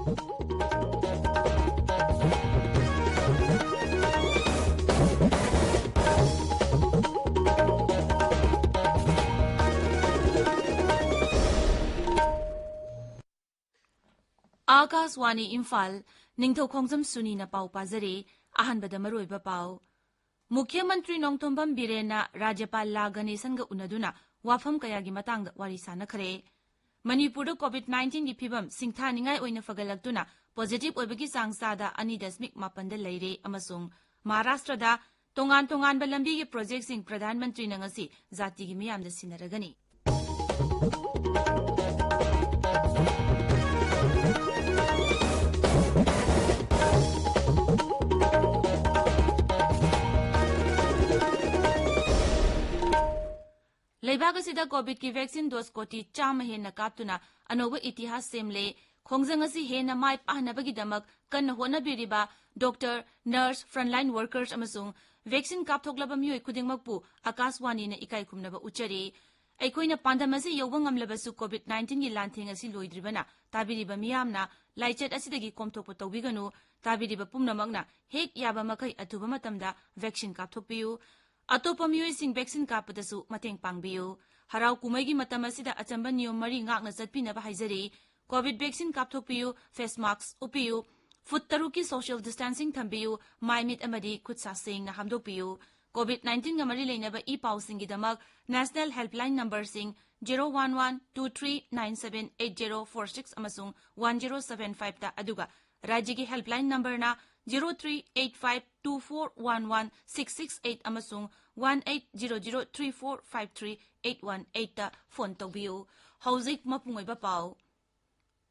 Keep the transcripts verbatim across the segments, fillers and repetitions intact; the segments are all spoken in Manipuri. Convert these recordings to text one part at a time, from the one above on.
ꯑꯥꯀꯥꯁꯋꯥꯅꯤ ꯏꯝꯐꯥꯜ, ꯅꯤꯡꯊꯧ ꯈꯣꯡꯖꯝ ꯁꯨꯅꯤꯅ ꯄꯥꯎ ꯄꯥꯖꯔꯤ꯫ ꯑꯍꯥꯟꯕꯗ ꯃꯔꯨꯑꯣꯏꯕ ꯄꯥꯎ꯫ ꯃꯨꯈ꯭ꯌ ꯃꯟꯇ꯭ꯔꯤ ꯅꯣꯡꯊꯣꯝꯕꯝ ꯕꯤꯔꯦꯟꯅ ꯔꯥꯖ꯭ꯌꯄꯥꯜ ꯂꯥ ꯒꯅꯦꯁꯟꯒ ꯎꯅꯗꯨꯅ ꯋꯥꯐꯝ ꯀꯌꯥꯒꯤ ꯃꯇꯥꯡꯗ ꯋꯥꯔꯤ ꯁꯥꯅꯈ꯭ꯔꯦ꯫ ꯃꯅꯤꯄꯨꯔꯗ ꯀꯣꯚꯤꯗ ꯅꯥꯏꯟꯇꯤꯟꯒꯤ ꯐꯤꯚꯝ ꯁꯤꯡꯊꯥꯅꯤꯡꯉꯥꯏ ꯑꯣꯏꯅ ꯐꯒꯠꯂꯛꯇꯨꯅ ꯄꯣꯖꯤꯇꯤꯚ ꯑꯣꯏꯕꯒꯤ ꯆꯥꯡ ꯆꯥꯗ ꯑꯅꯤ ꯗꯁꯃꯤꯛ ꯃꯥꯄꯟꯗ ꯂꯩꯔꯦ ꯑꯃꯁꯨꯡ ꯃꯍꯥꯔꯥꯁꯇ꯭ꯔꯗ ꯇꯣꯉꯥꯟ ꯇꯣꯉꯥꯟꯕ ꯂꯝꯕꯤꯒꯤ ꯄ꯭ꯔꯣꯖꯦꯛꯁꯤꯡ ꯄ꯭ꯔꯙꯥꯟ ꯃꯟꯇ꯭ꯔꯤꯅ ꯉꯁꯤ ꯖꯥꯇꯤꯒꯤ ꯃꯤꯌꯥꯝꯗ ꯁꯤꯟꯅꯔꯒꯅꯤ꯫ ꯂꯩꯕꯥꯛ ꯑꯁꯤꯗ ꯀꯣꯚꯤꯗꯀꯤ ꯚꯦꯛꯁꯤꯟ ꯗꯣꯁ ꯀꯣꯇꯤ ꯆꯥꯝꯃ ꯍꯦꯟꯅ ꯀꯥꯞꯇꯨꯅ ꯑꯅꯧꯕ ꯏꯇꯤꯍꯥꯁ ꯁꯦꯝꯂꯦ꯫ ꯈꯣꯡꯖꯪ ꯑꯁꯤ ꯍꯦꯟꯅ ꯃꯥꯏ ꯄꯥꯛꯅꯕꯒꯤꯗꯃꯛ ꯀꯟꯅ ꯍꯣꯠꯅꯕꯤꯔꯤꯕ ꯗꯣꯛꯇꯔ, ꯅꯔꯁ, ꯐ꯭ꯔꯟꯠꯂꯥꯏꯟ ꯋꯥꯔꯀꯔꯁ ꯑꯃꯁꯨꯡ ꯚꯦꯛꯁꯤꯟ ꯀꯥꯞꯊꯣꯛꯂꯕ ꯃꯤꯑꯣꯏ ꯈꯨꯗꯤꯡꯃꯛꯄꯨ ꯑꯥꯀꯥꯁꯋꯥꯅꯤꯅ ꯏꯀꯥꯏ ꯈꯨꯝꯅꯕ ꯎꯠꯆꯔꯤ꯫ ꯑꯩꯈꯣꯏꯅ ꯄꯥꯟꯗꯝ ꯑꯁꯤ ꯌꯧꯕ ꯉꯝꯂꯕꯁꯨ ꯀꯣꯚꯤꯗ ꯅꯥꯏꯟꯇꯤꯟꯒꯤ ꯂꯥꯟꯊꯦꯡ ꯑꯁꯤ ꯂꯣꯏꯗ꯭ꯔꯤꯕꯅ ꯇꯥꯕꯤꯔꯤꯕ ꯃꯤꯌꯥꯝꯅ ꯂꯥꯏꯆꯠ ꯑꯁꯤꯗꯒꯤ ꯀꯣꯝꯊꯣꯛꯄ ꯇꯧꯕꯤꯒꯅꯨ꯫ ꯇꯥꯕꯤꯔꯤꯕ ꯄꯨꯝꯅꯃꯛꯅ ꯍꯦꯛ ꯌꯥꯕ ꯃꯈꯩ ꯑꯊꯨꯕ ꯃꯇꯝꯗ ꯚꯦꯛꯁꯤꯟ ꯀꯥꯞꯊꯣꯛꯄꯤꯌꯨ꯫ ꯑꯇꯣꯞꯄ ꯃꯤꯑꯣꯏꯁꯤꯡ ꯚꯦꯛꯁꯤꯟ ꯀꯥꯞꯄꯗꯁꯨ ꯃꯇꯦꯡ ꯄꯥꯡꯕꯤꯌꯨ꯫ ꯍꯔꯥꯎ ꯀꯨꯝꯍꯩꯒꯤ ꯃꯇꯝ ꯑꯁꯤꯗ ꯑꯆꯝꯕ ꯅꯤꯌꯣꯝ ꯃꯔꯤ ꯉꯥꯛꯅ ꯆꯠꯄꯤꯅꯕ ꯍꯥꯏꯖꯔꯤ꯫ ꯀꯣꯚꯤꯗ ꯚꯦꯛꯁꯤꯟ ꯀꯥꯞꯊꯣꯛꯄꯤꯌꯨ, ꯐꯦꯁ ꯃꯥꯁ꯭ꯛ ꯎꯞꯄꯤꯌꯨ, ꯐꯨꯠ ꯇꯔꯨꯛꯀꯤ ꯁꯣꯁꯤꯌꯦꯜ ꯗꯤꯁꯇꯦꯟꯁꯤꯡ ꯊꯝꯕꯤꯌꯨ, ꯃꯥꯏ ꯃꯤꯠ ꯑꯃꯗꯤ ꯈꯨꯠ ꯁꯥ ꯁꯦꯡꯅ ꯍꯥꯝꯗꯣꯛꯄꯤꯌꯨ꯫ ꯀꯣꯚꯤꯗ ꯅꯥꯏꯟꯇꯤꯟꯒ ꯃꯔꯤ ꯂꯩꯅꯕ ꯏ ꯄꯥꯎꯁꯤꯡꯒꯤꯗꯃꯛ ꯅꯦꯁꯅꯦꯜ ꯍꯦꯜꯞꯂꯥꯏꯟ ꯅꯝꯕꯔꯁꯤꯡ zero one one two three nine seven eight zero four six ꯑꯃꯁꯨꯡ ꯋꯥꯟ ꯖꯦꯔꯣ ꯁꯚꯦꯟ ꯐꯥꯏꯚꯇ, ꯑꯗꯨꯒ ꯔꯥꯖ꯭ꯌꯒꯤ ꯍꯦꯜꯞꯂꯥꯏꯟ ꯅꯝꯕꯔꯅ zero three eight five two four one one six six eight ꯑꯃꯁꯨꯡ one eight zero zero three four five three eight one ꯑꯩꯠꯇ ꯐꯣꯟ ꯇꯧꯕꯤꯌꯨ꯫ ꯍꯧꯖꯤꯛ ꯃꯄꯨꯡ ꯑꯣꯏꯕ ꯄꯥꯎ꯫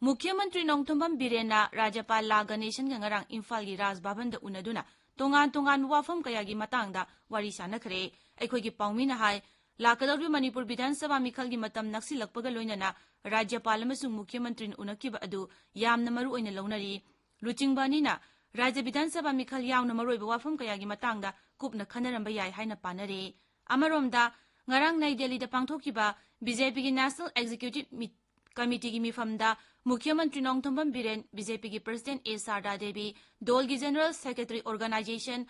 ꯃꯨꯈ꯭ꯌ ꯃꯟꯇ꯭ꯔꯤ ꯅꯣꯡꯊꯣꯝꯕꯝ ꯕꯤꯔꯦꯟꯅ ꯔꯥꯖ꯭ꯌꯄꯥꯜ ꯂꯥ ꯒꯅꯦꯁꯟꯒ ꯉꯔꯥꯡ ꯏꯝꯐꯥꯜꯒꯤ ꯔꯥꯖ ꯚꯕꯟꯗ ꯎꯅꯗꯨꯅ ꯇꯣꯉꯥꯟ ꯇꯣꯉꯥꯟꯕ ꯋꯥꯐꯝ ꯀꯌꯥꯒꯤ ꯃꯇꯥꯡꯗ ꯋꯥꯔꯤ ꯁꯥꯅꯈ꯭ꯔꯦ꯫ ꯑꯩꯈꯣꯏꯒꯤ ꯄꯥꯎꯃꯤꯅ ꯍꯥꯏ, ꯂꯥꯛꯀꯗꯧꯔꯤꯕ ꯃꯅꯤꯄꯨꯔ ꯕꯤꯙꯥꯟ ꯁꯚꯥ ꯃꯤꯈꯜꯒꯤ ꯃꯇꯝ ꯅꯛꯁꯤꯜꯂꯛꯄꯒ ꯂꯣꯏꯅꯅ ꯔꯥꯖ꯭ꯌꯄꯥꯜ ꯑꯃꯁꯨꯡ ꯃꯨꯈ꯭ꯌ ꯃꯟꯇ꯭ꯔꯤꯅ ꯎꯅꯈꯤꯕ ꯑꯗꯨ ꯌꯥꯝꯅ ꯃꯔꯨ ꯑꯣꯏꯅ ꯂꯧꯅꯔꯤ꯫ ꯂꯨꯆꯤꯡꯕ ꯑꯅꯤꯅ ꯔꯥꯖ꯭ꯌ ꯕꯤꯙꯥꯟ ꯁꯚꯥ ꯃꯤꯈꯜ ꯌꯥꯎꯅ ꯃꯔꯨꯑꯣꯏꯕ ꯋꯥꯐꯝ ꯀꯌꯥꯒꯤ ꯃꯇꯥꯡꯗ ꯀꯨꯞꯅ ꯈꯟꯅꯔꯝꯕ ꯌꯥꯏ ꯍꯥꯏꯅ ꯄꯥꯅꯔꯦ꯫ ꯑꯃꯔꯣꯝꯗ, ꯉꯔꯥꯡ ꯅꯩ ꯗꯦꯜꯂꯤꯗ ꯄꯥꯡꯊꯣꯛꯈꯤꯕ ꯕꯤ ꯖꯦ ꯄꯤꯒꯤ ꯅꯦꯁꯅꯦꯜ ꯑꯦꯛꯖꯤꯀ꯭ꯌꯨꯇꯤꯚ ꯃꯤꯠ-, ꯀꯃꯤꯇꯤꯒꯤ ꯃꯤꯐꯝꯗ ꯃꯨꯈ꯭ꯌ ꯃꯟꯇ꯭ꯔꯤ ꯅꯣꯡꯊꯣꯝꯕꯝ ꯕꯤꯔꯦꯟ, ꯕꯤ ꯖꯦ ꯄꯤꯒꯤ ꯄ꯭ꯔꯁꯤꯗꯦꯟ ꯑꯦ ꯁꯥꯔꯗꯥ ꯗꯦꯕꯤ, ꯗꯣꯜꯒꯤ ꯖꯦꯅꯔꯦꯜ ꯁꯦꯀ꯭ꯔꯦꯇꯔꯤ ꯑꯣꯔꯒꯅꯥꯏꯖꯦꯁꯟ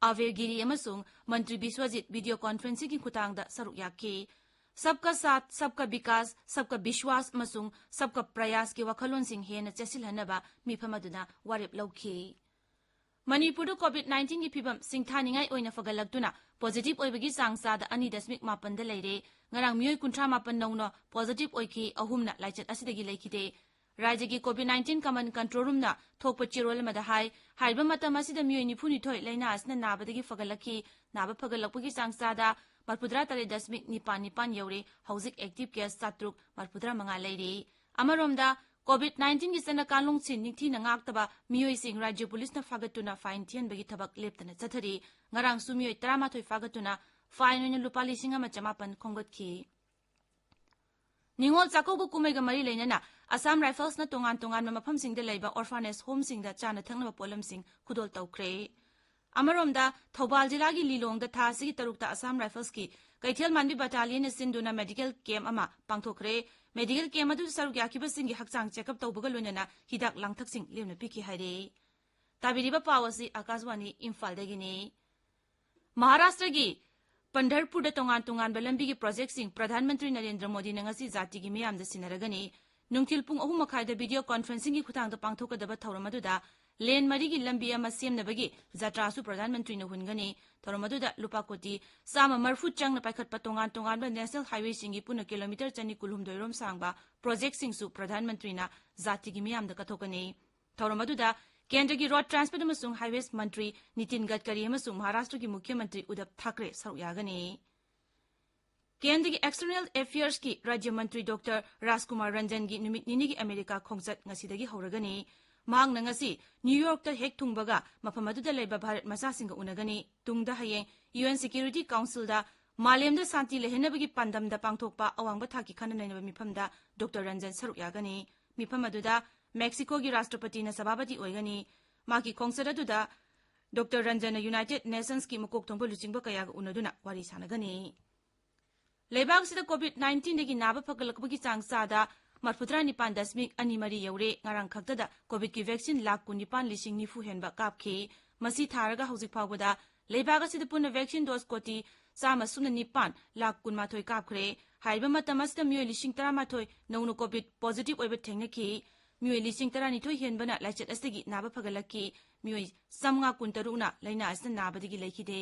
ꯑꯚꯦ ꯒꯤꯔꯤ ꯑꯃꯁꯨꯡ ꯃꯟꯇ꯭ꯔꯤ ꯕꯤꯁ꯭ꯋꯖꯤꯠ ꯚꯤꯗꯤꯑꯣ ꯀꯣꯟꯐꯔꯦꯟꯁꯤꯡꯒꯤ ꯈꯨꯊꯥꯡꯗ ꯁꯔꯨꯛ ꯌꯥꯈꯤ꯫ ꯁꯕꯀꯥ ꯁꯥꯊ, ꯁꯕꯀꯥ ꯕꯤꯀꯥꯁ, ꯁꯕꯀꯥ ꯕꯤꯁ꯭ꯋꯥꯁ ꯑꯃꯁꯨꯡ ꯁꯕꯀꯥ ꯄ꯭ꯔꯌꯥꯁꯀꯤ ꯋꯥꯈꯜꯂꯣꯟꯁꯤꯡ ꯍꯦꯟꯅ ꯆꯦꯠꯁꯤꯜꯍꯟꯅꯕ ꯃꯤꯐꯝ ꯑꯗꯨꯅ ꯋꯥꯔꯦꯞ ꯂꯧꯈꯤ꯫ ꯃꯅꯤꯄꯨꯔꯗ ꯀꯣꯚꯤꯗ ꯅꯥꯏꯟꯇꯤꯟꯒꯤ ꯐꯤꯚꯝ ꯁꯤꯡꯊꯥꯅꯤꯡꯉꯥꯏ ꯑꯣꯏꯅ ꯐꯒꯠꯂꯛꯇꯨꯅ ꯄꯣꯖꯤꯇꯤꯚ ꯑꯣꯏꯕꯒꯤ ꯆꯥꯡ ꯆꯥꯗ ꯑꯅꯤ ꯗꯁꯃꯤꯛ ꯃꯥꯄꯟꯗ ꯂꯩꯔꯦ꯫ ꯉꯔꯥꯡ ꯃꯤꯑꯣꯏ ꯀꯨꯟꯊ꯭ꯔꯥ ꯃꯥꯄꯟ ꯅꯧꯅ ꯄꯣꯖꯤꯇꯤꯚ ꯑꯣꯏꯈꯤ, ꯑꯍꯨꯝꯅ ꯂꯥꯏꯆꯠ ꯑꯁꯤꯗꯒꯤ ꯂꯩꯈꯤꯗꯦ꯫ ꯔꯥꯖ꯭ꯌꯒꯤ ꯀꯣꯚꯤꯗ ꯅꯥꯏꯟꯇꯤꯟ ꯀꯃꯟ ꯀꯟꯇ꯭ꯔꯣꯜ ꯔꯨꯝꯅ ꯊꯣꯛꯄ ꯆꯦꯔꯣꯜ ꯑꯃꯗ ꯍꯥꯏ, ꯍꯥꯏꯔꯤꯕ ꯃꯇꯝ ꯑꯁꯤꯗ ꯃꯤꯑꯣꯏ ꯅꯤꯐꯨꯅꯤꯊꯣꯏ ꯂꯥꯏꯅꯥ ꯑꯁꯤꯅ ꯅꯥꯕꯗꯒꯤ ꯐꯒꯠꯂꯛꯈꯤ꯫ ꯅꯥꯕ ꯐꯒꯠꯂꯛꯄꯒꯤ ꯆꯥꯡ ꯆꯥꯗ ꯃꯔꯐꯨꯇꯔꯥ ꯇꯔꯦꯠ ꯗꯁꯃꯤꯛ ꯅꯤꯄꯥꯟ ꯅꯤꯄꯥꯟ ꯌꯧꯔꯦ꯫ ꯍꯧꯖꯤꯛ ꯑꯦꯛꯇꯤꯚ ꯀꯦꯁ ꯆꯥꯇ꯭ꯔꯨꯛ ꯃꯔꯐꯨꯇꯔꯥ ꯃꯉꯥ ꯂꯩꯔꯤ꯫ ꯑꯃꯔꯣꯝꯗ, ꯀꯣꯚꯤꯗ ꯅꯥꯏꯟꯇꯤꯟꯒꯤ ꯆꯠꯅ ꯀꯥꯡꯂꯣꯟꯁꯤꯡ ꯅꯤꯡꯊꯤꯅ ꯉꯥꯛꯇꯕ ꯃꯤꯑꯣꯏꯁꯤꯡ ꯔꯥꯖ꯭ꯌ ꯄꯨꯂꯤꯁꯅ ꯐꯥꯒꯠꯇꯨꯅ ꯐꯥꯏꯟ ꯊꯤꯍꯟꯕꯒꯤ ꯊꯕꯛ ꯂꯦꯞꯇꯅ ꯆꯠꯊꯔꯤ꯫ ꯉꯔꯥꯡꯁꯨ ꯃꯤꯑꯣꯏ ꯇꯔꯥꯃꯥꯊꯣꯏ ꯐꯥꯒꯠꯇꯨꯅ ꯐꯥꯏꯟ ꯑꯣꯏꯅ ꯂꯨꯄꯥ ꯂꯤꯁꯤꯡ ꯑꯃ ꯆꯃꯥꯄꯟ ꯈꯣꯝꯒꯠꯈꯤ꯫ ꯅꯤꯉꯣꯜ ꯆꯥꯛꯀꯧꯕ ꯀꯨꯝꯍꯩꯒ ꯃꯔꯤ ꯂꯩꯅꯅ ꯑꯁꯥꯝ ꯔꯥꯏꯐꯜꯁꯅ ꯇꯣꯉꯥꯟ ꯇꯣꯉꯥꯟꯕ ꯃꯐꯝꯁꯤꯡꯗ ꯂꯩꯕ ꯑꯣꯔꯐꯥꯅꯦꯖ ꯍꯣꯝꯁꯤꯡꯗ ꯆꯥꯅ ꯊꯛꯅꯕ ꯄꯣꯠꯂꯝꯁꯤꯡ ꯈꯨꯗꯣꯜ ꯇꯧꯈ꯭ꯔꯦ꯫ ꯑꯃꯔꯣꯝꯗ, ꯊꯧꯕꯥꯜ ꯖꯤꯂꯥꯒꯤ ꯂꯤꯂꯣꯡꯗ ꯊꯥ ꯑꯁꯤꯒꯤ ꯇꯔꯨꯛꯇ ꯑꯁꯥꯝ ꯔꯥꯏꯐꯜꯁꯀꯤ ꯀꯩꯊꯦꯜ ꯃꯥꯟꯕꯤ ꯕꯠꯇꯥꯂꯤꯌꯟꯅ ꯁꯤꯟꯗꯨꯅ ꯃꯦꯗꯤꯀꯦꯜ ꯀꯦꯝꯞ ꯑꯃ ꯄꯥꯡꯊꯣꯛꯈ꯭ꯔꯦ꯫ ꯃꯦꯗꯤꯀꯦꯜ ꯀꯦꯝꯞ ꯑꯗꯨꯗ ꯁꯔꯨꯛ ꯌꯥꯈꯤꯕꯁꯤꯡꯒꯤ ꯍꯛꯆꯥꯡ ꯆꯦꯛꯑꯞ ꯇꯧꯕꯒ ꯂꯣꯏꯅꯅ ꯍꯤꯗꯥꯛ ꯂꯥꯡꯊꯛꯁꯤꯡ ꯂꯦꯝꯅ ꯄꯤꯈꯤ ꯍꯥꯏꯔꯦ꯫ ꯇꯥꯕꯤꯔꯤꯕ ꯄꯥꯎ ꯑꯁꯤ ꯑꯥꯀꯥꯁꯕꯥꯅꯤ ꯏꯝꯐꯥꯜꯗꯒꯤꯅꯤ꯫ ꯃꯍꯥꯔꯥꯁꯇ꯭ꯔꯒꯤ ꯄꯟꯙꯔꯄꯨꯔꯗ ꯇꯣꯉꯥꯟ ꯇꯣꯉꯥꯟꯕ ꯂꯝꯕꯤꯒꯤ ꯄ꯭ꯔꯣꯖꯦꯛꯁꯤꯡ ꯄ꯭ꯔꯙꯥꯟ ꯃꯟꯇ꯭ꯔꯤ ꯅꯔꯦꯟꯗ꯭ꯔ ꯃꯣꯗꯤꯅ ꯉꯁꯤ ꯖꯥꯇꯤꯒꯤ ꯃꯤꯌꯥꯝꯗ ꯁꯤꯟꯅꯔꯒꯅꯤ꯫ ꯅꯨꯡꯊꯤꯜ ꯄꯨꯡ ꯑꯍꯨꯝ ꯃꯈꯥꯏꯗ ꯚꯤꯗꯤꯑꯣ ꯀꯣꯟꯐꯔꯦꯟꯁꯤꯡꯒꯤ ꯈꯨꯊꯥꯡꯗ ꯄꯥꯡꯊꯣꯛꯀꯗꯕ ꯊꯧꯔꯝ ꯑꯗꯨꯗ ꯂꯦꯟ ꯃꯔꯤꯒꯤ ꯂꯝꯕꯤ ꯑꯃ ꯁꯦꯝꯅꯕꯒꯤ ꯖꯇ꯭ꯔꯥꯁꯨ ꯄ꯭ꯔꯙꯥꯟ ꯃꯟꯇ꯭ꯔꯤꯅ ꯍꯨꯟꯒꯅꯤ꯫ ꯊꯧꯔꯝ ꯑꯗꯨꯗ ꯂꯨꯄꯥ ꯀꯣꯇꯤ ꯆꯥꯝꯃ ꯃꯔꯐꯨ ꯆꯪꯅ ꯄꯥꯏꯈꯠꯄ ꯇꯣꯉꯥꯟ ꯇꯣꯉꯥꯟꯕ ꯅꯦꯁꯅꯦꯜ ꯍꯥꯏꯋꯦꯁꯤꯡꯒꯤ ꯄꯨꯟꯅ ꯀꯤꯂꯣꯃꯤꯇꯔ ꯆꯅꯤ ꯀꯨꯟꯍꯨꯝꯗꯣꯏ ꯔꯣꯝ ꯁꯥꯡꯕ ꯄ꯭ꯔꯣꯖꯦꯛꯁꯤꯡꯁꯨ ꯄ꯭ꯔꯙꯥꯟ ꯃꯟꯇ꯭ꯔꯤꯅ ꯖꯥꯇꯤꯒꯤ ꯃꯤꯌꯥꯝꯗ ꯀꯠꯊꯣꯛꯀꯅꯤ꯫ ꯊꯧꯔꯝ ꯑꯗꯨꯗ ꯀꯦꯟꯗ꯭ꯔꯒꯤ ꯔꯣꯗ ꯇ꯭ꯔꯥꯟꯁꯄꯣꯔꯠ ꯑꯃꯁꯨꯡ ꯍꯥꯏꯋꯦꯁ ꯃꯟꯇ꯭ꯔꯤ ꯅꯤꯇꯤꯟ ꯒꯗꯀꯔꯤ ꯑꯃꯁꯨꯡ ꯃꯍꯥꯔꯥꯁꯇ꯭ꯔꯒꯤ ꯃꯨꯈ꯭ꯌ ꯃꯟꯇ꯭ꯔꯤ ꯎꯗꯕ ꯊꯥꯀ꯭ꯔꯦ ꯁꯔꯨꯛ ꯌꯥꯒꯅꯤ꯫ ꯀꯦꯟꯗ꯭ꯔꯒꯤ ꯑꯦꯛꯁꯇꯔꯅꯦꯜ ꯑꯦꯐꯤꯌꯔꯁꯀꯤ ꯔꯥꯖ꯭ꯌ ꯃꯟꯇ꯭ꯔꯤ ꯗꯣꯛꯇꯔ ꯔꯥꯖꯀꯨꯃꯥꯔ ꯔꯟꯖꯟꯒꯤ ꯅꯨꯃꯤꯠ ꯅꯤꯅꯤꯒꯤ ꯑꯃꯦꯔꯤꯀꯥ ꯈꯣꯡꯆꯠ ꯉꯁꯤꯗꯒꯤ ꯍꯧꯔꯒꯅꯤ꯫ ꯃꯍꯥꯛꯅ ꯉꯁꯤ ꯅ꯭ꯌꯨ ꯌꯣꯔꯛꯇ ꯍꯦꯛ ꯊꯨꯡꯕꯒ ꯃꯐꯝ ꯑꯗꯨꯗ ꯂꯩꯕ ꯚꯥꯔꯠ ꯃꯆꯥꯁꯤꯡꯒ ꯎꯅꯒꯅꯤ꯫ ꯇꯨꯡꯗ ꯍꯌꯦꯡ ꯌꯨ ꯑꯦꯟ ꯁꯦꯀ꯭ꯌꯨꯔꯤꯇꯤ ꯀꯥꯎꯟꯁꯤꯜꯗ ꯃꯥꯂꯦꯝꯗ ꯁꯥꯟꯇꯤ ꯂꯩꯍꯟꯅꯕꯒꯤ ꯄꯥꯟꯗꯝꯗ ꯄꯥꯡꯊꯣꯛꯄ ꯑꯋꯥꯡꯕ ꯊꯥꯛꯀꯤ ꯈꯟꯅ ꯅꯩꯅꯕ ꯃꯤꯐꯝꯗ ꯗꯣꯛꯇꯔ ꯔꯟꯖꯟ ꯁꯔꯨꯛ ꯌꯥꯒꯅꯤ꯫ ꯃꯤꯐꯝ ꯑꯗꯨꯗ ꯃꯦꯛꯁꯤꯀꯣꯒꯤ ꯔꯥꯁꯇ꯭ꯔꯄꯇꯤꯅ ꯁꯚꯥꯄꯇꯤ ꯑꯣꯏꯒꯅꯤ꯫ ꯃꯍꯥꯛꯀꯤ ꯈꯣꯡꯆꯠ ꯑꯗꯨꯗ ꯗꯣꯛꯇꯔ ꯔꯟꯖꯟꯅ ꯌꯨꯅꯥꯏꯇꯦꯗ ꯅꯦꯁꯟꯁꯀꯤ ꯃꯀꯣꯛ ꯊꯣꯡꯕ ꯂꯨꯆꯤꯡꯕ ꯀꯌꯥꯒ ꯎꯅꯗꯨꯅ ꯋꯥꯔꯤ ꯁꯥꯟꯅꯒꯅꯤ꯫ ꯂꯩꯕꯥꯛ ꯑꯁꯤꯗ ꯀꯣꯚꯤꯗ ꯅꯥꯏꯟꯇꯤꯟꯗꯒꯤ ꯅꯥꯕ ꯐꯒꯠꯂꯛꯄꯒꯤ ꯆꯥꯡ ꯆꯥꯗ ꯃꯔꯐꯨꯇꯔꯥ ꯅꯤꯄꯥꯟ ꯗꯁꯃꯤꯛ ꯑꯅꯤ ꯃꯔꯤ ꯌꯧꯔꯦ꯫ ꯉꯔꯥꯡ ꯈꯛꯇꯗ ꯀꯣꯚꯤꯗꯀꯤ ꯚꯦꯛꯁꯤꯟ ꯂꯥꯈ ꯀꯨꯟꯅꯤꯄꯥꯟ ꯂꯤꯁꯤꯡ ꯅꯤꯐꯨ ꯍꯦꯟꯕ ꯀꯥꯞꯈꯤ꯫ ꯃꯁꯤ ꯊꯥꯔꯒ ꯍꯧꯖꯤꯛ ꯐꯥꯎꯕꯗ ꯂꯩꯕꯥꯛ ꯑꯁꯤꯗ ꯄꯨꯟꯅ ꯚꯦꯛꯁꯤꯟ ꯗꯣꯁ ꯀꯣꯇꯤ ꯆꯥꯝꯃ ꯁꯨꯞꯅ ꯅꯤꯄꯥꯟ ꯂꯥꯈ ꯀꯨꯟꯃꯥꯊꯣꯏ ꯀꯥꯞꯈ꯭ꯔꯦ꯫ ꯍꯥꯏꯔꯤꯕ ꯃꯇꯝ ꯑꯁꯤꯗ ꯃꯤꯑꯣꯏ ꯂꯤꯁꯤꯡ ꯇꯔꯥꯃꯥꯊꯣꯏ ꯅꯧꯅ ꯀꯣꯚꯤꯗ ꯄꯣꯖꯤꯇꯤꯚ ꯑꯣꯏꯕ ꯊꯦꯡꯅꯈꯤ꯫ ꯃꯤꯑꯣꯏ ꯂꯤꯁꯤꯡ ꯇꯔꯥꯅꯤꯊꯣꯏ ꯍꯦꯟꯕꯅ ꯂꯥꯏꯆꯠ ꯑꯁꯤꯗꯒꯤ ꯅꯥꯕ ꯐꯒꯠꯂꯛꯈꯤ꯫ ꯃꯤꯑꯣꯏ ꯆꯥꯝꯃꯉꯥ ꯀꯨꯟꯇꯔꯨꯛꯅ ꯂꯥꯏꯅꯥ ꯑꯁꯤꯅ ꯅꯥꯕꯗꯒꯤ ꯂꯩꯈꯤꯗꯦ꯫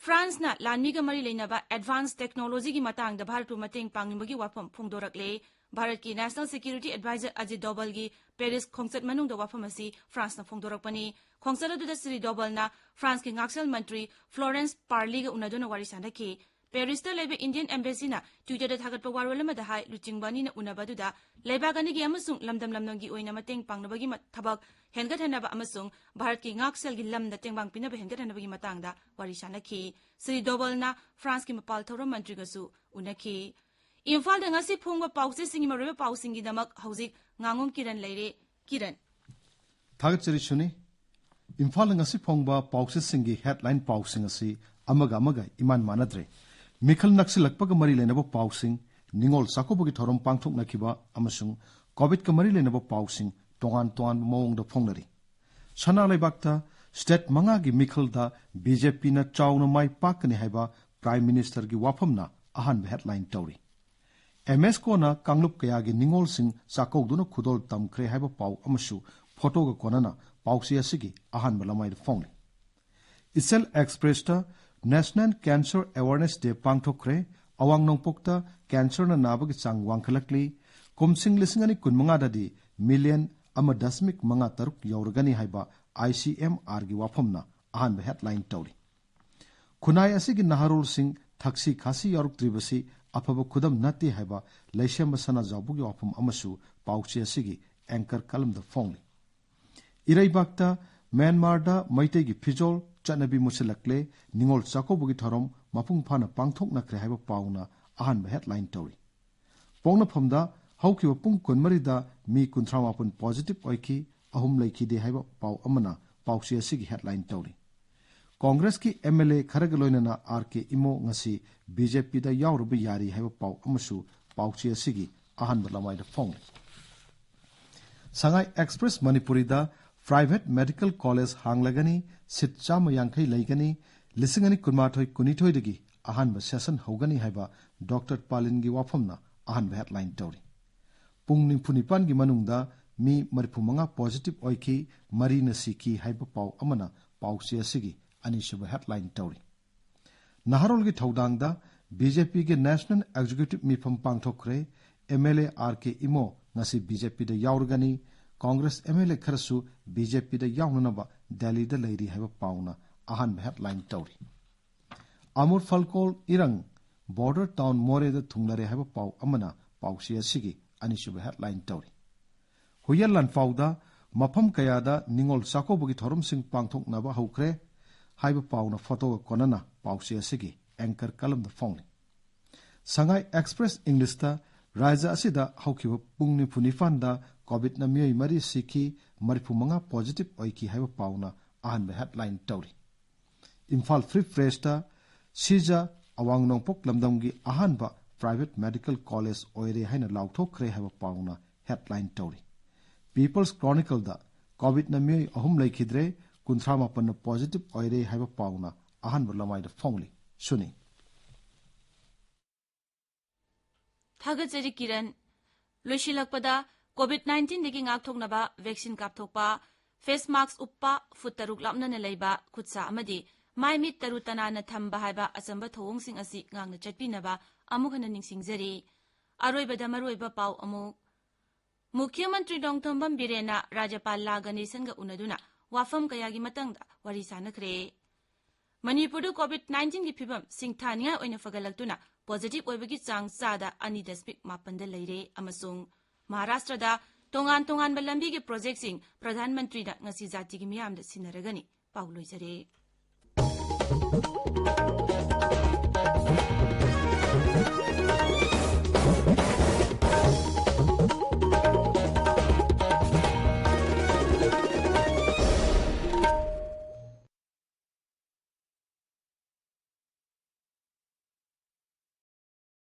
ꯐ꯭ꯔꯥꯟꯁꯅ ꯂꯥꯟꯃꯤꯒ ꯃꯔꯤ ꯂꯩꯅꯕ ꯑꯦꯗꯚꯥꯟꯁ ꯇꯦꯛꯅꯣꯂꯣꯖꯤꯒꯤ ꯃꯇꯥꯡꯗ ꯚꯥꯔꯠꯄꯨ ꯃꯇꯦꯡ ꯄꯥꯡꯅꯤꯡꯕꯒꯤ ꯋꯥꯐꯝ ꯐꯣꯡꯗꯣꯔꯛꯂꯦ꯫ ꯚꯥꯔꯠꯀꯤ ꯅꯦꯁꯅꯦꯜ ꯁꯦꯀ꯭ꯌꯨꯔꯤꯇꯤ ꯑꯦꯗꯚꯥꯏꯖꯔ ꯑꯖꯤꯠ ꯗꯣꯚꯜꯒꯤ ꯄꯦꯔꯤꯁ ꯈꯣꯡꯆꯠ ꯃꯅꯨꯡꯗ ꯋꯥꯐꯝ ꯑꯁꯤ ꯐ꯭ꯔꯥꯟꯁꯅ ꯐꯣꯡꯗꯣꯔꯛꯄꯅꯤ꯫ ꯈꯣꯡꯆꯠ ꯑꯗꯨꯗ ꯁ꯭ꯔꯤ ꯗꯣꯚꯜꯅ ꯐ꯭ꯔꯥꯟꯁꯀꯤ ꯉꯥꯛꯁꯦꯜ ꯃꯟꯇ꯭ꯔꯤ ꯐ꯭ꯂꯣꯔꯦꯟꯁ ꯄꯥꯔꯂꯤꯒ ꯎꯅꯗꯨꯅ ꯋꯥꯔꯤ ꯁꯥꯅꯈꯤ꯫ ꯄꯦꯔꯤꯁꯇ ꯂꯩꯕ ꯏꯟꯗꯤꯌꯟ ꯑꯦꯝꯕꯦꯁꯤꯅ ꯇ꯭ꯋꯤꯇꯔꯗ ꯊꯥꯒꯠꯄ ꯋꯥꯔꯣꯜ ꯑꯃꯗ ꯍꯥꯏ, ꯂꯨꯆꯤꯡꯕ ꯑꯅꯤꯅ ꯎꯅꯕ ꯑꯗꯨꯗ ꯂꯩꯕꯥꯛ ꯑꯅꯤꯒꯤ ꯑꯃꯁꯨꯡ ꯂꯝꯗꯝ ꯂꯝꯗꯝꯒꯤ ꯑꯣꯏꯅ ꯃꯇꯦꯡ ꯄꯥꯡꯅꯕꯒꯤ ꯃ-, ꯊꯕꯛ ꯍꯦꯟꯒꯠꯍꯟꯅꯕ ꯑꯃꯁꯨꯡ ꯚꯥꯔꯠꯀꯤ ꯉꯥꯛꯁꯦꯜꯒꯤ ꯂꯝꯗ ꯇꯦꯡꯕꯥꯡ ꯄꯤꯅꯕ ꯍꯦꯟꯒꯠꯍꯟꯅꯕꯒꯤ ꯃꯇꯥꯡꯗ ꯋꯥꯔꯤ ꯁꯥꯅꯈꯤ꯫ ꯁ꯭ꯔꯤ ꯗꯣꯚꯜꯅ ꯐ꯭ꯔꯥꯟꯁꯀꯤ ꯃꯄꯥꯜ ꯊꯧꯔꯝ ꯃꯟꯇ꯭ꯔꯤꯒꯁꯨ ꯎꯅꯈꯤ꯫ ꯏꯝꯐꯥꯜꯗ ꯉꯁꯤ ꯐꯣꯡꯕ ꯄꯥꯎꯆꯦꯁꯤꯡꯒꯤ ꯃꯔꯨꯑꯣꯏꯕ ꯄꯥꯎꯁꯤꯡꯒꯤꯗꯃꯛ ꯍꯧꯖꯤꯛ ꯉꯥꯉꯣꯝ ꯀꯤꯔꯟ ꯂꯩꯔꯦ꯫ ꯀꯤꯔꯟ꯫ ꯊꯥꯒꯠꯆꯔꯤ ꯁꯨꯅꯤ꯫ ꯏꯝꯐꯥꯜꯗ ꯉꯁꯤ ꯐꯣꯡꯕ ꯄꯥꯎꯆꯦꯁꯤꯡꯒꯤ ꯍꯦꯗꯂꯥꯏꯟ ꯄꯥꯎꯁꯤꯡ ꯑꯁꯤ ꯑꯃꯒ ꯑꯃꯒ ꯏꯃꯥꯟ ꯃꯥꯟꯅꯗ꯭ꯔꯦ꯫ ꯃꯤꯈꯜ ꯅꯛꯁꯤꯜꯂꯛꯄꯒ ꯃꯔꯤ ꯂꯩꯅꯕ ꯄꯥꯎꯁꯤꯡ, ꯅꯤꯉꯣꯜ ꯆꯥꯛꯀꯧꯕꯒꯤ ꯊꯧꯔꯝ ꯄꯥꯡꯊꯣꯛꯅꯈꯤꯕ ꯑꯃꯁꯨꯡ ꯀꯣꯚꯤꯗꯀ ꯃꯔꯤ ꯂꯩꯅꯕ ꯄꯥꯎꯁꯤꯡ ꯇꯣꯉꯥꯟ ꯇꯣꯉꯥꯟꯕ ꯃꯑꯣꯡꯗ ꯐꯣꯡꯅꯔꯤ꯫ ꯁꯅꯥ ꯂꯩꯕꯥꯛꯇ ꯁ꯭ꯇꯦꯠ ꯃꯉꯥꯒꯤ ꯃꯤꯈꯜꯗ ꯕꯤ ꯖꯦ ꯄꯤꯅ ꯆꯥꯎꯅ ꯃꯥꯏ ꯄꯥꯛꯀꯅꯤ ꯍꯥꯏꯕ ꯄ꯭ꯔꯥꯏꯝ ꯃꯤꯅꯤꯁꯇꯔꯒꯤ ꯋꯥꯐꯝꯅ ꯑꯍꯥꯟꯕ ꯍꯦꯗꯂꯥꯏꯟ ꯇꯧꯔꯤ꯫ ꯑꯦꯝ ꯑꯦꯁ ꯀꯣꯅ ꯀꯥꯡꯂꯨꯞ ꯀꯌꯥꯒꯤ ꯅꯤꯉꯣꯜꯁꯤꯡ ꯆꯥꯛꯀꯧꯗꯨꯅ ꯈꯨꯗꯣꯜ ꯇꯝꯈ꯭ꯔꯦ ꯍꯥꯏꯕ ꯄꯥꯎ ꯑꯃꯁꯨ ꯐꯣꯇꯣꯒ ꯀꯣꯟꯅꯅ ꯄꯥꯎꯆꯦ ꯑꯁꯤꯒꯤ ꯑꯍꯥꯟꯕ ꯂꯃꯥꯏꯗ ꯐꯣꯡꯂꯤ꯫ ꯏꯆꯦꯜ ꯑꯦꯛꯁꯄ꯭ꯔꯦꯁꯇ ꯅꯦꯁꯅꯦꯜ ꯀꯦꯟꯁꯔ ꯑꯦꯋꯥꯔꯅꯦꯁ ꯗꯦ ꯄꯥꯡꯊꯣꯛꯈ꯭ꯔꯦ꯫ ꯑꯋꯥꯡ ꯅꯣꯡꯄꯣꯛꯇ ꯀꯦꯟꯁꯔꯅ ꯅꯥꯕꯒꯤ ꯆꯥꯡ ꯋꯥꯡꯈꯠꯂꯛꯂꯤ꯫ ꯀꯨꯝꯁꯤꯡ ꯂꯤꯁꯤꯡ ꯑꯅꯤ ꯀꯨꯟꯃꯉꯥꯗꯗꯤ ꯃꯤꯂꯤꯌꯟ ꯑꯃ ꯗꯁꯃꯤꯛ ꯃꯉꯥ ꯇꯔꯨꯛ ꯌꯧꯔꯒꯅꯤ ꯍꯥꯏꯕ ꯑꯥꯏ ꯁꯤ ꯑꯦꯝ ꯑꯥꯔꯒꯤ ꯋꯥꯐꯝꯅ ꯑꯍꯥꯟꯕ ꯍꯦꯗꯂꯥꯏꯟ ꯇꯧꯔꯤ꯫ ꯈꯨꯟꯅꯥꯏ ꯑꯁꯤꯒꯤ ꯅꯍꯥꯔꯣꯜꯁꯤꯡ ꯊꯛꯁꯤ ꯈꯥꯁꯤ ꯌꯥꯎꯔꯛꯇ꯭ꯔꯤꯕꯁꯤ ꯑꯐꯕ ꯈꯨꯗꯝ ꯅꯠꯇꯦ ꯍꯥꯏꯕ ꯂꯩꯁꯦꯝꯕ ꯁꯅꯥꯖꯥꯎꯕꯒꯤ ꯋꯥꯐꯝ ꯑꯃꯁꯨ ꯄꯥꯎꯆꯦ ꯑꯁꯤꯒꯤ ꯑꯦꯡꯀꯔ ꯀꯂꯝꯗ ꯐꯣꯡꯂꯤ꯫ ꯏꯔꯩꯕꯥꯛꯇ ꯃ꯭ꯌꯥꯟꯃꯥꯔꯗ ꯃꯩꯇꯩꯒꯤ ꯐꯤꯖꯣꯜ ꯆꯠꯅꯕꯤ ꯃꯨꯠꯁꯤꯜꯂꯛꯂꯦ, ꯅꯤꯉꯣꯜ ꯆꯥꯛꯀꯧꯕꯒꯤ ꯊꯧꯔꯝ ꯃꯄꯨꯡ ꯐꯥꯅ ꯄꯥꯡꯊꯣꯛꯅꯈ꯭ꯔꯦ ꯍꯥꯏꯕ ꯄꯥꯎꯅ ꯑꯍꯥꯟꯕ ꯍꯦꯗꯂꯥꯏꯟ ꯇꯧꯔꯤ꯫ ꯄꯣꯛꯅꯐꯝꯗ ꯍꯧꯈꯤꯕ ꯄꯨꯡ ꯀꯨꯟꯃꯔꯤꯗ ꯃꯤ ꯀꯨꯟꯊ꯭ꯔꯥ ꯃꯥꯄꯟ ꯄꯣꯖꯤꯇꯤꯚ ꯑꯣꯏꯈꯤ, ꯑꯍꯨꯝ ꯂꯩꯈꯤꯗꯦ ꯍꯥꯏꯕ ꯄꯥꯎ ꯑꯃꯅ ꯄꯥꯎꯆꯦ ꯑꯁꯤꯒꯤ ꯍꯦꯗꯂꯥꯏꯟ ꯇꯧꯔꯤ꯫ ꯀꯣꯡꯒ꯭ꯔꯦꯁꯀꯤ ꯑꯦꯝ ꯑꯦꯜ ꯑꯦ ꯈꯔꯒ ꯂꯣꯏꯅꯅ ꯑꯥꯔ ꯀꯦ ꯏꯃꯣ ꯉꯁꯤ ꯕꯤ ꯖꯦ ꯄꯤꯗ ꯌꯥꯎꯔꯨꯕ ꯌꯥꯔꯤ ꯍꯥꯏꯕ ꯄꯥꯎ ꯑꯃꯁꯨ ꯄꯥꯎꯆꯦ ꯑꯁꯤꯒꯤ ꯑꯍꯥꯟꯕ ꯂꯃꯥꯏꯗ ꯐꯣꯡꯂꯤ꯫ ꯁꯉꯥꯏ ꯑꯦꯛꯁꯄ꯭ꯔꯦꯁ ꯃꯅꯤꯄꯨꯔꯤꯗ ꯄ꯭ꯔꯥꯏꯚꯦꯠ ꯃꯦꯗꯤꯀꯦꯜ ꯀꯣꯂꯦꯖ ꯍꯥꯡꯂꯒꯅꯤ, ꯁꯤꯠ ꯆꯥꯝꯃ ꯌꯥꯡꯈꯩ ꯂꯩꯒꯅꯤ, ꯂꯤꯁꯤꯡ ꯑꯅꯤ ꯀꯨꯟꯃꯥꯊꯣꯏ ꯀꯨꯟꯅꯤꯊꯣꯏꯗꯒꯤ ꯑꯍꯥꯟꯕ ꯁꯦꯁꯟ ꯍꯧꯒꯅꯤ ꯍꯥꯏꯕ ꯗꯣꯛꯇꯔ ꯄꯥꯂꯤꯟꯒꯤ ꯋꯥꯐꯝꯅ ꯑꯍꯥꯟꯕ ꯍꯦꯗꯂꯥꯏꯟ ꯇꯧꯔꯤ꯫ ꯄꯨꯡ ꯅꯤꯐꯨ ꯅꯤꯄꯥꯟꯒꯤ ꯃꯅꯨꯡꯗ ꯃꯤ ꯃꯔꯤꯐꯨ ꯃꯉꯥ ꯄꯣꯖꯤꯇꯤꯚ ꯑꯣꯏꯈꯤ, ꯃꯔꯤꯅ ꯁꯤꯈꯤ ꯍꯥꯏꯕ ꯄꯥꯎ ꯑꯃꯅ ꯄꯥꯎꯆꯦ ꯑꯁꯤꯒꯤ ꯑꯅꯤꯁꯨꯕ ꯍꯦꯗꯂꯥꯏꯟ ꯇꯧꯔꯤ꯫ ꯅꯍꯥꯔꯣꯜꯒꯤ ꯊꯧꯗꯥꯡꯗ ꯕꯤ ꯖꯦ ꯄꯤꯒꯤ ꯅꯦꯁꯅꯦꯜ ꯑꯦꯛꯖꯤꯀ꯭ꯌꯨꯇꯤꯚ ꯃꯤꯐꯝ ꯄꯥꯡꯊꯣꯛꯈ꯭ꯔꯦ꯫ ꯑꯦꯝ ꯑꯦꯜ ꯑꯦ ꯑꯥꯔ ꯀꯦ ꯏꯃꯣ ꯉꯁꯤ ꯕꯤ ꯖꯦ ꯄꯤꯗ ꯌꯥꯎꯔꯒꯅꯤ꯫ ꯀꯣꯡꯒ꯭ꯔꯦꯁ ꯑꯦꯝ ꯑꯦꯜ ꯑꯦ ꯈꯔꯁꯨ ꯕꯤ ꯖꯦ ꯄꯤꯗ ꯌꯥꯎꯅꯅꯕ ꯗꯦꯜꯂꯤꯗ ꯂꯩꯔꯤ ꯍꯥꯏꯕ ꯄꯥꯎꯅ ꯑꯍꯥꯟꯕ ꯍꯦꯗꯂꯥꯏꯟ ꯇꯧꯔꯤ꯫ ꯑꯃꯨꯔ ꯐꯜꯀꯣꯜ ꯏꯔꯪ ꯕꯣꯔꯗꯔ ꯇꯥꯎꯟ ꯃꯣꯔꯦꯗ ꯊꯨꯡꯂꯔꯦ ꯍꯥꯏꯕ ꯄꯥꯎ ꯑꯃꯅ ꯄꯥꯎꯆꯦ ꯑꯁꯤꯒꯤ ꯑꯅꯤꯁꯨꯕ ꯍꯦꯗꯂꯥꯏꯟ ꯇꯧꯔꯤ꯫ ꯍꯨꯏꯌꯦꯟ ꯂꯥꯟꯐꯥꯎꯗ ꯃꯐꯝ ꯀꯌꯥꯗ ꯅꯤꯉꯣꯜ ꯆꯥꯛꯀꯧꯕꯒꯤ ꯊꯧꯔꯝꯁꯤꯡ ꯄꯥꯡꯊꯣꯛꯅꯕ ꯍꯧꯈ꯭ꯔꯦ ꯍꯥꯏꯕ ꯄꯥꯎꯅ ꯐꯣꯇꯣꯒ ꯀꯣꯟꯅꯅ ꯄꯥꯎꯆꯦ ꯑꯁꯤꯒꯤ ꯑꯦꯡꯀꯔ ꯀꯂꯝꯗ ꯐꯣꯡꯂꯤ꯫ ꯁꯉꯥꯏ ꯑꯦꯛꯁꯄ꯭ꯔꯦꯁ ꯏꯪꯂꯤꯁꯇ ꯔꯥꯖ꯭ꯌ ꯑꯁꯤꯗ ꯍꯧꯈꯤꯕ ꯄꯨꯡ ꯅꯤꯐꯨ ꯅꯤꯄꯥꯟꯗ ꯀꯣꯚꯤꯗꯅ ꯃꯤꯑꯣꯏ ꯃꯔꯤ ꯁꯤꯈꯤ, ꯃꯔꯤꯐꯨ ꯃꯉꯥ ꯄꯣꯖꯤꯇꯤꯚ ꯑꯣꯏꯈꯤ ꯍꯥꯏꯕ ꯄꯥꯎꯅ ꯑꯍꯥꯟꯕ ꯍꯦꯗꯂꯥꯏꯟ ꯇꯧꯔꯤ꯫ ꯏꯝꯐꯥꯜ ꯐ꯭ꯔꯤ ꯄ꯭ꯔꯦꯁꯇ ꯁꯤꯖ ꯑꯋꯥꯡ ꯅꯣꯡꯄꯣꯛ ꯂꯝꯗꯝꯒꯤ ꯑꯍꯥꯟꯕ ꯄ꯭ꯔꯥꯏꯚꯦꯠ ꯃꯦꯗꯤꯀꯦꯜ ꯀꯣꯂꯦꯖ ꯑꯣꯏꯔꯦ ꯍꯥꯏꯅ ꯂꯥꯎꯊꯣꯛꯈ꯭ꯔꯦ ꯍꯥꯏꯕ ꯄꯥꯎꯅ ꯍꯦꯗꯂꯥꯏꯟ ꯇꯧꯔꯤ꯫ ꯄꯤꯄꯜꯁ ꯀ꯭ꯔꯣꯅꯤꯀꯜꯗ ꯀꯣꯚꯤꯗꯅ ꯃꯤꯑꯣꯏ ꯑꯍꯨꯝ ꯂꯩꯈꯤꯗ꯭ꯔꯦ, ꯀꯨꯟꯊ꯭ꯔꯥ ꯃꯥꯄꯟꯅ ꯄꯣꯖꯤꯇꯤꯚ ꯑꯣꯏꯔꯦ ꯍꯥꯏꯕ ꯄꯥꯎꯅ ꯑꯍꯥꯟꯕ ꯂꯃꯥꯏꯗ ꯐꯣꯡꯂꯤ꯫ ꯁꯨꯅꯤ꯫ ꯊꯥꯒꯠꯆꯔꯤ ꯀꯤꯔꯟ꯫ ꯂꯣꯏꯁꯤꯜꯂꯛꯄꯗ, ꯀꯣꯚꯤꯗ ꯅꯥꯏꯟꯇꯤꯟꯗꯒꯤ ꯉꯥꯛꯊꯣꯛꯅꯕ ꯚꯦꯛꯁꯤꯟ ꯀꯥꯞꯊꯣꯛꯄ, ꯐꯦꯁ ꯃꯥꯛꯁ ꯎꯞꯄ, ꯐꯨꯠ ꯇꯔꯨꯛ ꯂꯥꯞꯅꯅ ꯂꯩꯕ, ꯈꯨꯠꯁꯥ ꯑꯃꯗꯤ ꯃꯥꯏ ꯃꯤꯠ ꯇꯔꯨ ꯇꯅꯥꯟꯅ ꯊꯝꯕ ꯍꯥꯏꯕ ꯑꯆꯝꯕ ꯊꯧꯑꯣꯡꯁꯤꯡ ꯑꯁꯤ ꯉꯥꯛꯅ ꯆꯠꯄꯤꯅꯕ ꯑꯃꯨꯛ ꯍꯟꯅ ꯅꯤꯡꯁꯤꯡꯖꯔꯤ꯫ ꯑꯔꯣꯏꯕꯗ ꯃꯔꯨꯑꯣꯏꯕ ꯄꯥꯎ ꯑꯃꯨꯛ꯫ ꯃꯨꯈ꯭ꯌ ꯃꯟꯇ꯭ꯔꯤ ꯅꯣꯡꯊꯣꯝꯕꯝ ꯕꯤꯔꯦꯟꯅ ꯔꯥꯖ꯭ꯌꯄꯥꯜ ꯂꯥ ꯒꯅꯦꯁꯟꯒ ꯎꯅꯗꯨꯅ ꯋꯥꯐꯝ ꯀꯌꯥꯒꯤ ꯃꯇꯥꯡꯗ ꯋꯥꯔꯤ ꯁꯥꯅꯈ꯭ꯔꯦ꯫ ꯃꯅꯤꯄꯨꯔꯗ ꯀꯣꯚꯤꯗ ꯅꯥꯏꯟꯇꯤꯟꯒꯤ ꯐꯤꯚꯝ ꯁꯤꯡꯊꯥꯅꯤꯡꯉꯥꯏ ꯑꯣꯏꯅ ꯐꯒꯠꯂꯛꯇꯨꯅ ꯄꯣꯖꯤꯇꯤꯚ ꯑꯣꯏꯕꯒꯤ ꯆꯥꯡ ꯆꯥꯗ ꯑꯅꯤ ꯗꯁꯃꯤꯛ ꯃꯥꯄꯟꯗ ꯂꯩꯔꯦ ꯑꯃꯁꯨꯡ ꯃꯍꯥꯔꯥꯁꯇ꯭ꯔꯗ ꯇꯣꯉꯥꯟ ꯇꯣꯉꯥꯟꯕ ꯂꯝꯕꯤꯒꯤ ꯄ꯭ꯔꯣꯖꯦꯛꯁꯤꯡ ꯄ꯭ꯔꯙꯥꯟ ꯃꯟꯇ꯭ꯔꯤꯅ ꯉꯁꯤ ꯖꯥꯇꯤꯒꯤ ꯃꯤꯌꯥꯝꯗ ꯁꯤꯟꯅꯔꯒꯅꯤ꯫ ꯄꯥꯎ ꯂꯣꯏꯖꯔꯦ꯫